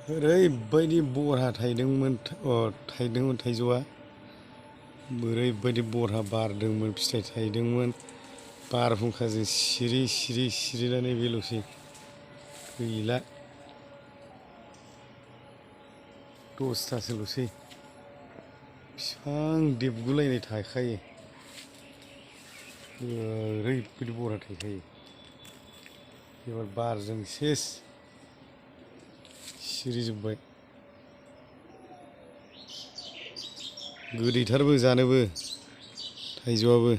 ओरैबायदि बरहा थायदोंमोन थाइजौआ ओरैबायदि बरहा बारदोंमोन फिथाइ थायदोंमोन बारहुंखाजों सिरि सिरि सिरिनानै बेल'सै गैला 10थासोल'सै बिफां देबगुलायनाय थाखायो ओरैबायदि बरहा थायखायो एबार बारजों सेस सिरिजोब्बाय गोदैथारबो जानोबो थाइजौआबो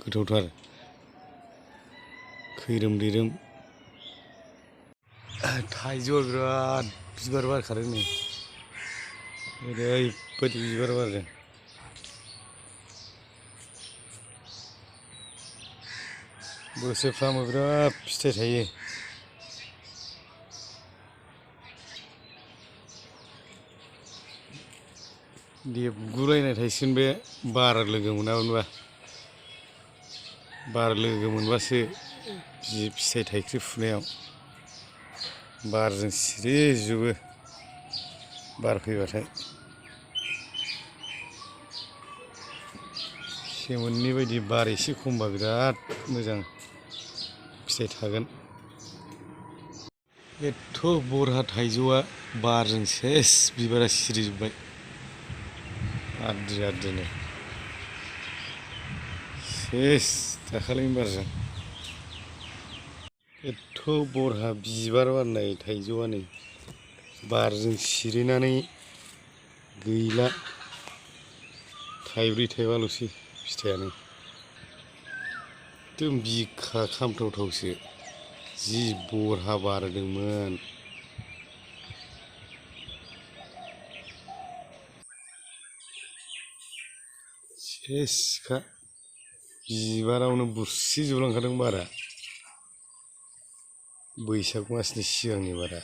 गोथावथार खैरोम दैरोम थाइजौआ बिराद बिबार बारखादों नै ओरैबायदि बिबार बारदों बोसोरफ्रामबो बिराद फिथाइ थायो देबगुलायनाय थायसिगोन बे बार लोगो मोनामोनबा बार लोगो मोनबासो फिथाइ थाइख्रिफुनायाव बारजों सिरिजोबो बार फैबाथाय सेमोननि बायदि बार एसे खमबा बिराद मोजां फिथाइ थागोन एथ' बरहा थाइजौआ बारजों सेस बिबारा सिरिजोब्बाय आद्रि आद्रिनो सेस दाखालिनि बारजों एथ' बरहा बिबार बारनाय थाइजौआ नै बारजों सिरिनानै गैला थाइब्रै थाइबाल'सै फिथाइयानो एकदम बिखा खामथावथावसो जि बरहा बारदोंमोन सेसखा बिबारावनो बुस्रिजोबलांखादों बारा बैसाग मासनि सिगांनि बारा